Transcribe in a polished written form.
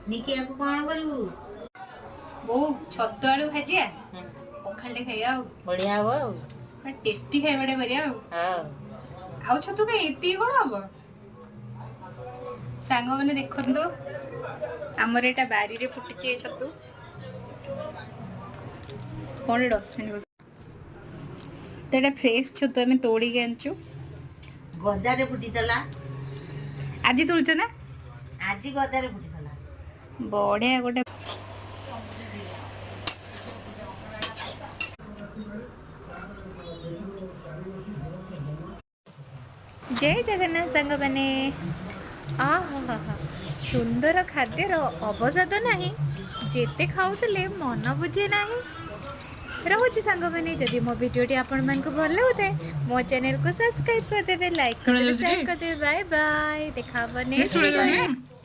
ନିକିଆକୁ କଣ କରିବୁ? ବୋଉ, ଛତୁ ଆଳୁ ଭାଜିଆ ପଖାଳଟେ ଖାଇବା ଆଉ। ବଢିଆ ହବ ଆଉ। ଟେଷ୍ଟି ଖାଇବାଟେ କରିବା ଆଉ। ହଉ। ଆଉ ଛତୁ କାଇଁ, ଏତିକି କଣ ହବ? ସାଙ୍ଗମାନେ ଦେଖନ୍ତୁ, ଆମର ଏଇଟା ବାରିରେ ଫୁଟିଛି ଏ ଛତୁ। କଣ ଡଷ୍ଟବିନ୍ ତ? ଏଇଟା ଫ୍ରେଶ ଛତୁ, ଆମେ ତୋଳିକି ଆଣିଛୁ। ଗଦାରେ ଫୁଟିଥିଲା। ଆଜି ତୋଳୁଛ ନା? ଆଜି ଗଦାରେ ଫୁଟିଥିଲା। ବଢିଆ ଗୋଟେ। ଜୟ ଜଗନ୍ନାଥ ସାଙ୍ଗମାନେ। ଆହା, ସୁନ୍ଦର ଖାଦ୍ୟର ଅବସାଦ ନାହିଁ, ଯେତେ ଖାଉଥିଲେ ମନ ବୁଝେ ନାହିଁ। ରହୁଛି ସାଙ୍ଗମାନେ। ଯଦି ମୋ ଭିଡ଼ିଓଟି ଆପଣମାନଙ୍କୁ ଭଲ ଲାଗୁଥାଏ, ମୋ ଚ୍ୟାନେଲକୁ ସବସ୍କ୍ରାଇବ୍ କରିଦେବେ, ଲାଇକ୍ କରିଦେବେ, ସେୟାର କରିଦେବେ। ବାଏ ବାଏ, ଦେଖା ହବ ନେକ୍ସଟ।